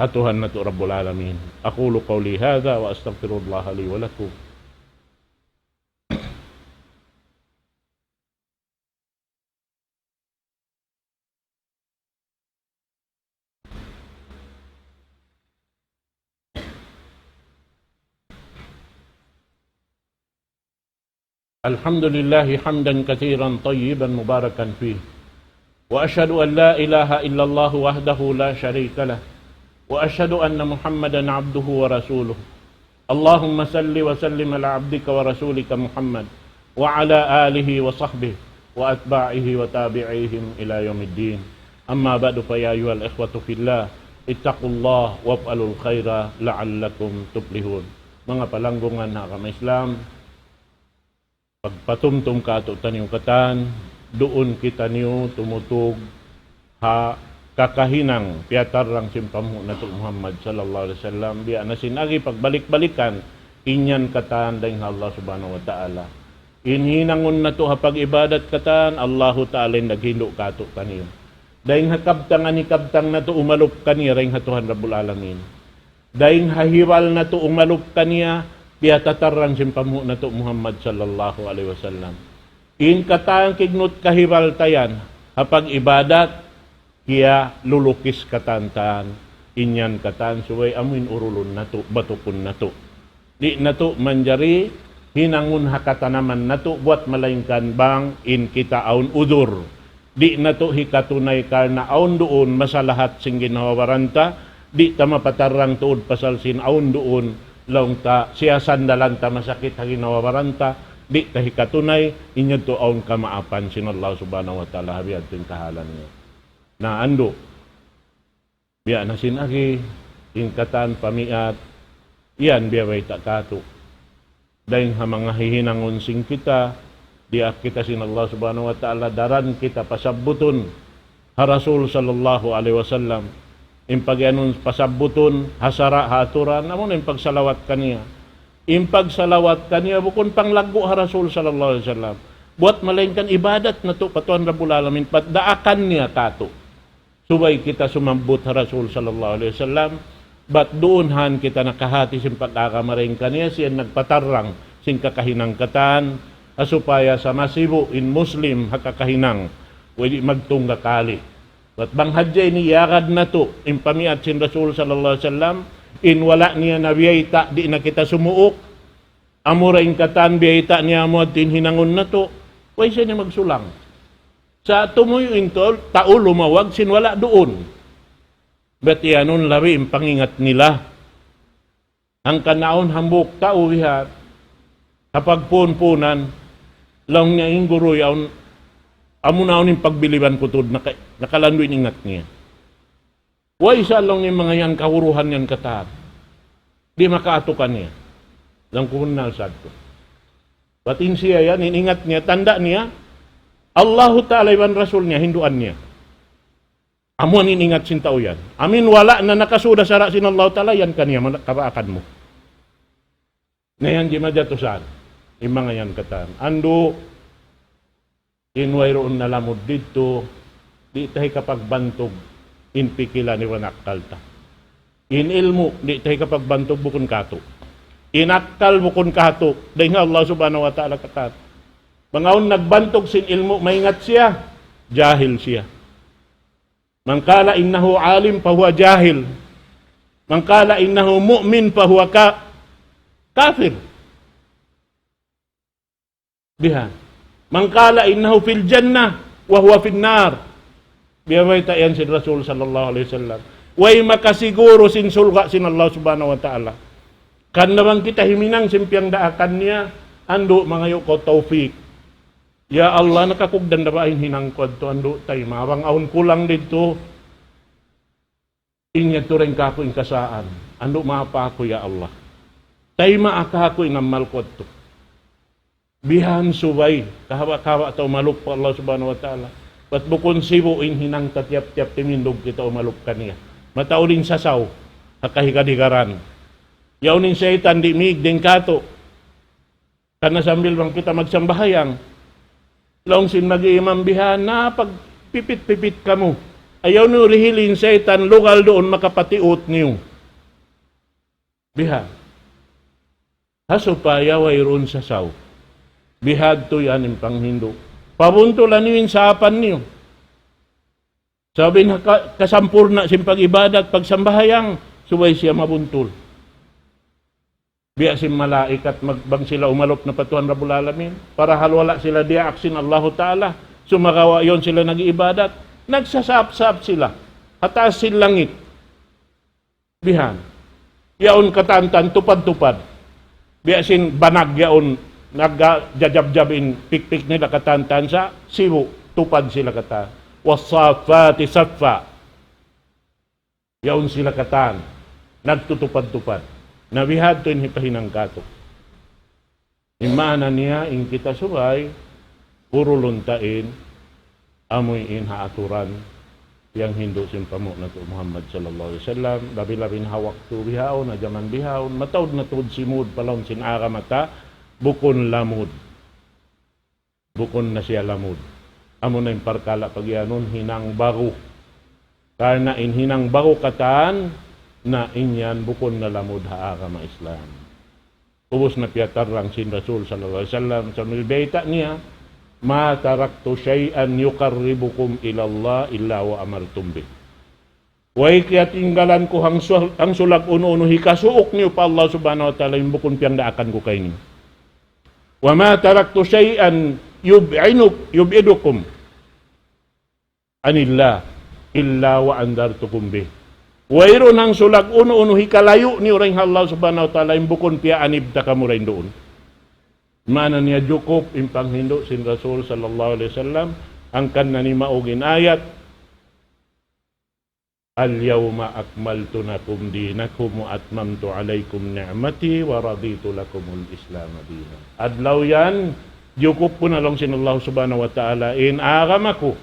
ha Tuhan natu' Rabbul Alamin. أقول قولي هذا وأستغفر الله لي ولكم. الحمد لله حمدا كثيرا طيبا مباركا فيه. وأشهد أن لا إله إلا الله وحده لا شريك له. وأشهد أن محمدا عبده ورسوله. اللهم صل وسلم على عبدك ورسولك محمد وعلى آله وصحبه وأتباعه وتابعيهم إلى يوم الدين. أما بعد، فيا أيها الإخوة في الله، اتقوا الله وافعلوا الخير لعلكم تفلحون. Manga palanggungan ha agama Islam, pagpatumtum kātu'niyu katan, duun kitaniyu tumutug ha kakahinang piyatarrang sin panghu' natu' Muhammad sallallahu alayhi wasallam, biya' na sin agi pagbalik-balikan, in yan katan dayn ha Allah Subhanahu wa Ta'ala. In hinangun natu' ha pag-ibadat katan, Allahu Ta'ala in naghindu' kātu'niyu. Dayn ha kabtangan hikabtang natu' umalup kaniya dayn ha Tuhan Rabbul Alamin. Dayn ha hibal natu' umalup kaniya, piyatatarrang sin panghu' natu' Muhammad sallallahu alayhi wasallam. In katan kignut kahibal ta yan, ha pag-ibadat, kiyalulukis katan ta, in yan katan subay amuin urulun natu', batukun natu'. Di' natu' manjari hinangun ha katanaman natu' buwat malaingkan bang in kita awn udur. Di' natu' hikatunay karna' awn duun masalahat sin ginhawa-baran ta, di' ta mapatarrang tuud pasal sin awn duun, laung ta, siyasandalan ta masakit ha ginhawa-baran ta, di' ta hikatunay, in yadtu awn kamaapan sin Allah Subhanahu wa Ta'ala ha biya' ha yadtu in kahalan niya. Na andu', biya' na sin agi, in katan pamiat, yan biya' bayta' kātu'. Dayn ha manga hihinangun sin kita, diyaak kita sin Allah Subhanahu wa Ta'ala, daran kita pasabbutun ha Rasul sallallahu alayhi wasallam. In pagiyanun pasabbutun ha sara', ha aturan, amu na in pagsalawat kaniya. In pagsalawat kaniya bukun panglaggu' ha Rasul sallallahu alayhi wasallam. Buwat malaingkan ibadat natu' pa Tuhan Rabbul Alamin, pat daakan niya kātu'. Subay kita sumabbut ha Rasul sallallahu alayhi wasallam, bat duun han kita nakahati sin pag-agama dayn kaniya, siya in nagpatarrang sin kakahinang katan, ha supaya sa masibu' in Muslim ha kakahinang, way di' magtungga kali. Bat bang hadja ini iyagad natu', in pamiat sin Rasul sallallahu alayhi wasallam, in wala' niya na biyayta', di' na kita sumuuk, amura in katan biyayta' niya amu yadtu in hinangun natu', way siya ini magsulang. Sa' tumuyu' in tau, tau lumawag sin wala' duun. Bat iyanun labi in pangingat nila. Hangkan awn hambuuk tau biha', ha pagpuun-puunan, laung niya in guru yaun, amu na awn in pagbiliban ku tuud, naka-, nakalandu' in ingat niya. Way sa laung niya manga yan kaguruhan yan katan. Di' makaatu kaniya. Laung ku bunnal sadtu. Bat in siya yan, in ingat niya, tanda' niya, Allahu Ta'ala iban Rasul niya, hinduan niya. Amu in ingat sin tau yan. Amin wala' na nakasud ha sara' sin Allahu Ta'ala, yan kaniya, mana-, kabaakan mu. Na yan di' majatusan. In manga yan katan. Andu', in wayruun na lamud didtu, di' ta hikapagbantug in pikilan iban akkal ta. In ilmu', di' ta hikapagbantug bukun katu'. In akkal bukun katu'. Dayn ha Allah Subhanahu wa Ta'ala katan. Bang awn nagbantug sin ilmu', maingat siya, jahil siya. من قال إنه عالم فهو جاهل. من قال إنه مؤمن فهو كا-، كافر. Bihan. من قال إنه في الجنة وهو في النار. Biya' bayta' yan sin Rasul sallallahu alayhi wasallam. Way makasiguru sin surga' sin Allah Subhanahu wa Ta'ala. Karna' bang kita himinang sin piyagdaakan niya, andu' mangayu' kaw tawfik. Ya Allah, nakakugdan da ba in hinang ku yadtu, andu' tayma', bang awn kulang didtu, in yadtu dayn kāku' in kasaan, andu' maapa aku, ya Allah. Tayma'a kāku' in amal ku yadtu. Bihan subay, kahaba'-kahaba' ta umalup pa Allah Subhanahu wa Ta'ala. Bat bukun sibu' in hinang ta tiyap-tiyap timindug kita umalup kaniya. Mataud in sasaw, ha kahigad-higaran. Yaun in saytan di' mīg dayn kātu'. Karna' sambil bang kita magsambahayang, laung sin mag-iimam bihan, na pagpipit-pipit kamu. Ayaw niyu rihili in saytan, lugal duun makapatiut niyu. Bihan. Ha supaya wayruun sasaw. Bihadtu yan in panghindu'. Pabuntulan niyu in saapan niyu. Sabab in ka-, kasampurna' sin pag-ibadat, pagsambahayang, subay siya mabuntul. Biya' sin malaikat mag-, bang sila umalup na pa Tuhan Rabbul Alamin, parahal wala' sila diyaak sin Allahu Ta'ala, sumagawa' yaun sila nag-iibadat, nagsasap-sap sila, ha taas sin langit. Bihan. Yaun katan-katan, tupad-tupad. Biya' sin banag yaun, nagja-, jajab-jab in pikpik nila katan-katan sa, sibu', tupad sila katan. والصافات صفا. Yaun sila katan, nagtutupad-tupad. Na bihadtu in hipahinang kātu'. In maana niya, in kita subay, purulun ta in, amuin ha aturan, piyanghindu' sin panghu' natu' Muhammad sallallahu alayhi wasallam, labi-labi na ha waktu bihaun, ha jaman bihaun, mataud na tuud simud pa lawm sin agama ta, bukun lamud. Bukun na siya lamud. Amuna in parkala' pagiyanun hinang baru. Karna' in hinang baru katan, na in yan bukun na lamud ha agama Islam. Ubus na piyatarrang sin Rasul sallallahu alayhi wasallam, sambil bayta' niya, ما تركت شيئا يقربكم إلى الله إلا وأمرتم به. Way kiyatinggalan ku hangsul-, hangsulag unu-unu hikasuuk niyu pa Allah Subhanahu wa Ta'ala, in bukun piyagdaakan ku kayniyu. وما تركت شيئا يبعدك-، يبعدكم عن الله إلا وأنذرتكم به. Wayruun hangsulag unu-unu hikalayu' niyu dayn ha Allah Subhanahu wa Ta'ala, in bukun piyaanib ta kamu dayn duun. Maana niya jukup in panghindu' sin Rasul sallallahu alayhi wasallam, hangkan na nimaug in ayat, اليوم أكملت لكم دينكم وأتممت عليكم نعمتي ورضيت لكم الإسلام دينا. Adlaw yan, jukup ku na laung sin Allah Subhanahu wa Ta'ala in agama ku.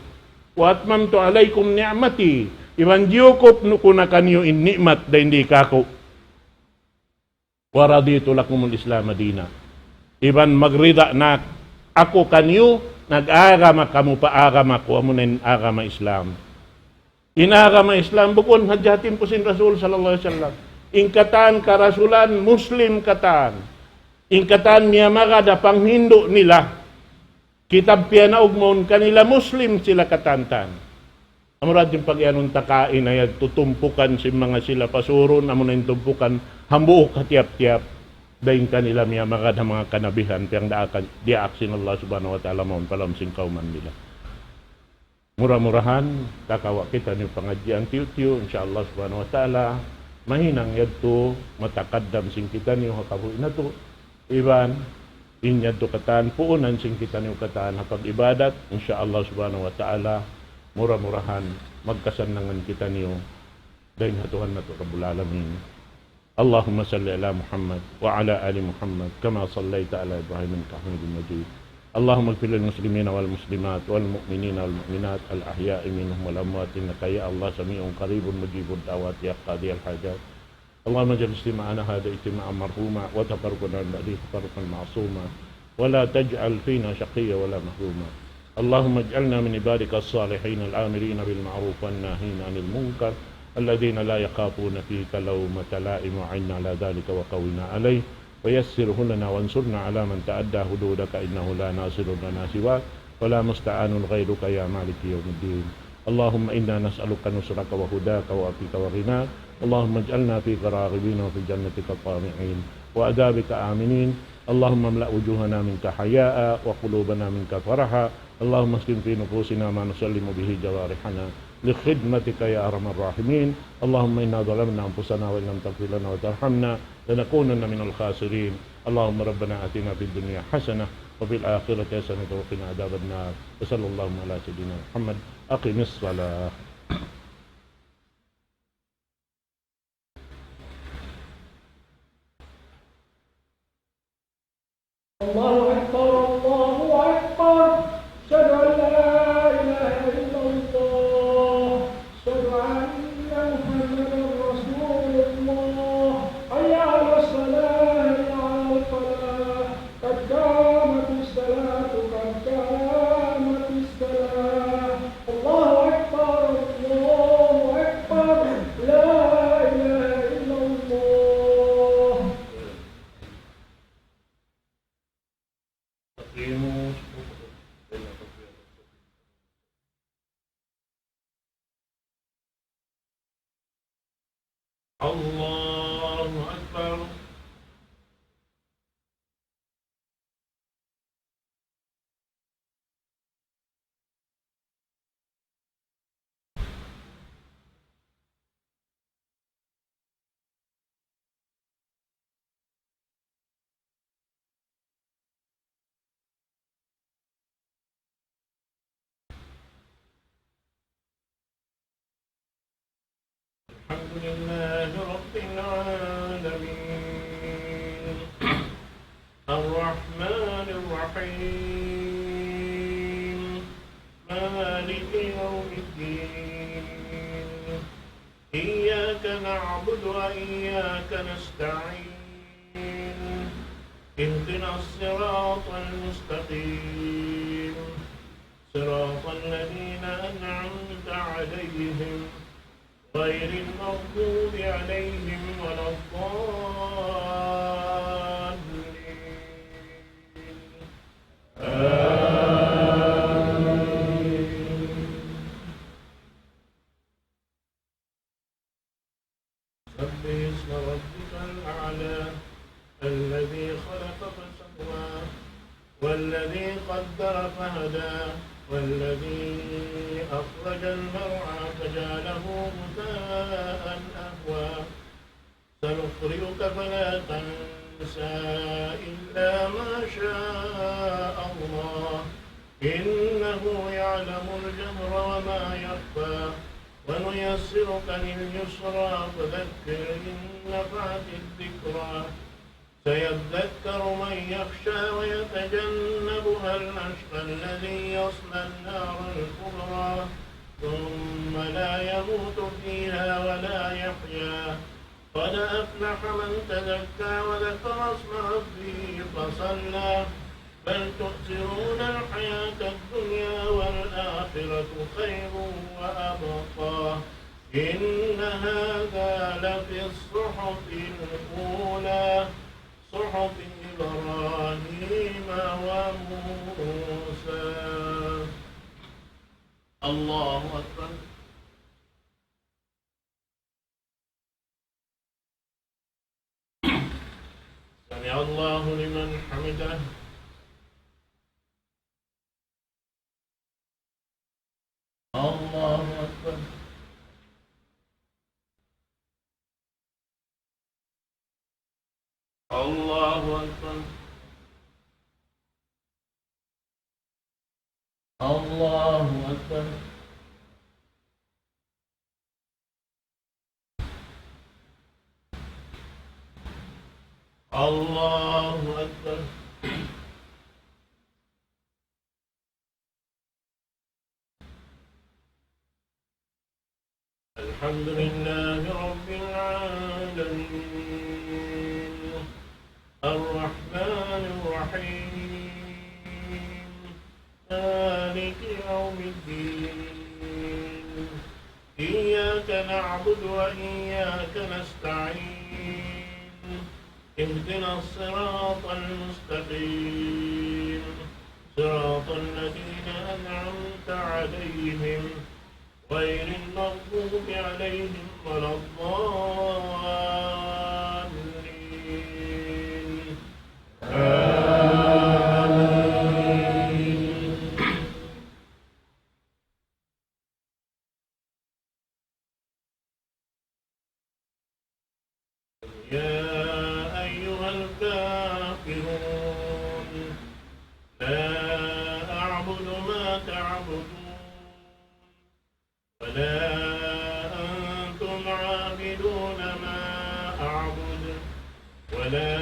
وأتممت عليكم نعمتي. Iban jukup ku na kaniyu in ni'mat dayn di kāku'. ورضيت لكم الإسلام دينا. Iban magrida na aku kaniyu, nag-agama kamu pa agama ku, amuna in agama Islam. In agama Islam, bukun hadja ha timpu sin Rasul sallallahu alayhi wasallam. In katan karasulan, Muslim katan. In katan miyamagad ha panghindu' nila. Kitab piyanaug mawn kanila Muslim sila katan-katan. Amura in pagiyanun ta kaina yadtu tumpukan sin manga sila pasurun, amuna in tumpukan hambuuk ha tiyap-tiyap. Dayn kanila miyamagad ha manga kanabihan, piyagdaakan, diyaak sin Allah Subhanahu wa Ta'ala mawn pa lawm sin kawman nila. Mura-murahan, kakawa' kitaniyu pangadjian tiyu'-tiyu', insya Allah Subhanahu wa Ta'ala, mahinang yadtu, matakaddam sin kitaniyu ha kabuhi' natu'. Iban, in yadtu katan, puunan sin kitaniyu katan ha pag-ibadat, insya Allah Subhanahu wa Ta'ala, mura-murahan, magkasannangan kitaniyu dayn ha Tuhan natu' Rabbul Alamin. اللهم صل على محمد وعلى آل محمد كما صليت على إبراهيم إنك حميد مجيد. اللهم اغفر للمسلمين والمسلمات والمؤمنين والمؤمنات الأحياء منهم والأموات إنك يا الله سميع قريب مجيب الدعوات يا قاضي الحاجات. اللهم اجعل اجتماعنا هذا اجتماعا مرحوما وتفرقنا من بعده تفرقا معصوما ولا تجعل فينا شقيا ولا محروما. اللهم اجعلنا من عبادك الصالحين الآمرين بالمعروف والناهين عن المنكر الذين لا يخافون فيك لومة لائم، وأعنا على ذلك وقونا عليه، ويسره لنا وانصرنا على من تعدى حدودك، إنه لا ناصر لنا سواك ولا مستعان غيرك يا مالك يوم الدين. اللهم إنا نسألك نصرك وهداك وعفوك وغناك. اللهم اجعلنا فيك راغبين وفي جنتك طامعين وعذابك آمنين. اللهم املأ وجوهنا منك حياء وقلوبنا منك فرحا. اللهم اسكن في نفوسنا ما نسلم به جوارحنا لخدمتك يا أرحم الراحمين. اللهم إنا ظلمنا أنفسنا وإن لم تغفر لنا وترحمنا لنكونن من الخاسرين. اللهم ربنا آتنا في الدنيا حسنة وفي الآخرة حسنة وقنا عذاب النار. وصلى الله على سيدنا محمد. أقم الصلاة. الله أكبر، الله أكبر. أشهد أن لا إله إلا الله. أشهد أن محمدا رسول الله. حي على الصلاة، حي على الفلاح. قد قامت الصلاة، قد قامت الصلاة. الله أكبر، الله أكبر. لا إله إلا الله. أقيموا الصفوف. الله أكبر. الحمد لله رب العالمين. الرحمن الرحيم. مالك يوم الدين. إياك نعبد وإياك نستعين. اهدنا الصراط المستقيم. صراط الذين أنعمت عليهم غير المغضوب عليهم ولا الضالين. آمين. سبح اسم ربك الأعلى. الذي خلق فسوى. والذي قدر فهدى. والذي أخرج المرعى فجعله غثاء أحوى. سنقرئك فلا تنسى إلا ما شاء الله. إنه يعلم الجهر وما يخفى. ونيسرك لليسرى فذكر إن نفعت الذكرى. سيذكر من يخشى ويتجنبها الأشقى الذي يصلى النار الكبرى ثم لا يموت فيها ولا يحيا. قد أفلح من تزكى وذكر اسم ربه فصلى. بل تؤثرون الحياة الدنيا والآخرة خير وأبقى. إن هذا لفي الصحف الأولى. صحف إبراهيم وموسى. الله أكبر. سمع الله لمن حمده. الله أكبر. الله أكبر. الله أكبر. الله أكبر. الحمد لله رب العالمين. الرحمن الرحيم. مالك يوم الدين. إياك نعبد وإياك نستعين. اهدنا الصراط المستقيم. صراط الذين أنعمت عليهم غير المغضوب عليهم ولا الضالين. آمين. يا أيها الكافرون، لا أعبد ما تعبدون، ولا أنتم عابدون ما أعبد، ولا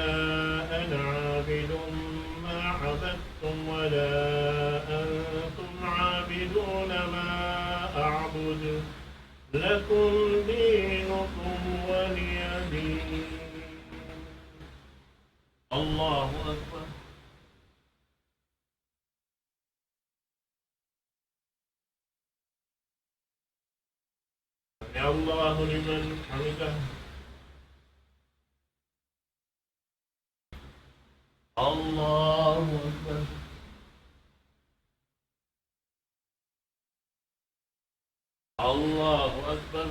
أنا عابد ما عبدتم، ولا أنتم عابدون ما أعبد. لكم دينكم ولي دين. الله أكبر. سمع الله لمن حمده. الله أكبر. الله أكبر.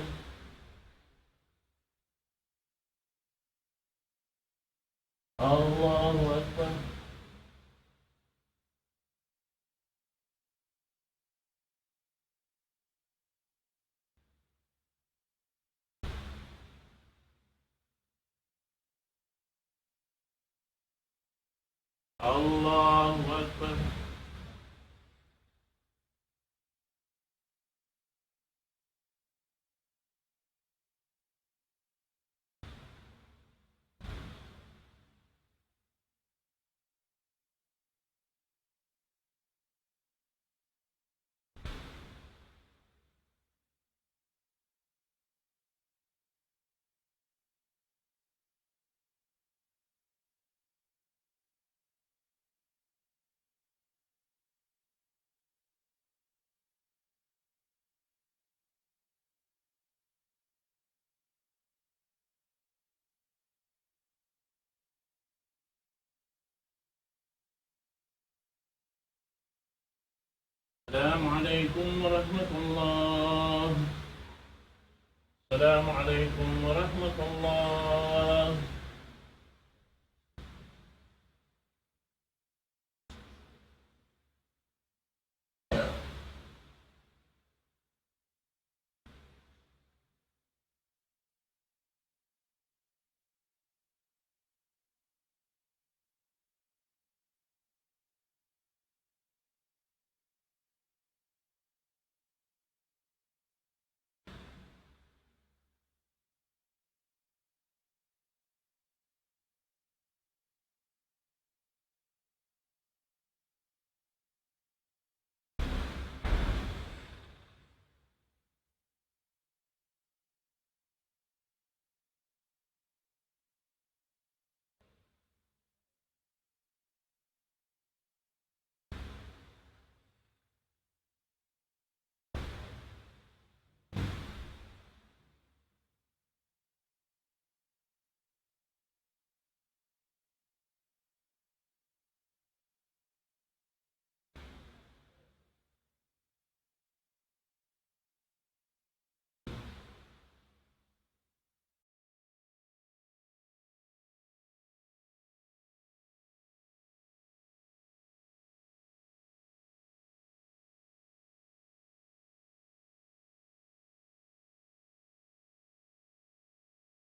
الله أكبر. الله أكبر. السلام عليكم ورحمة الله. السلام عليكم ورحمة الله.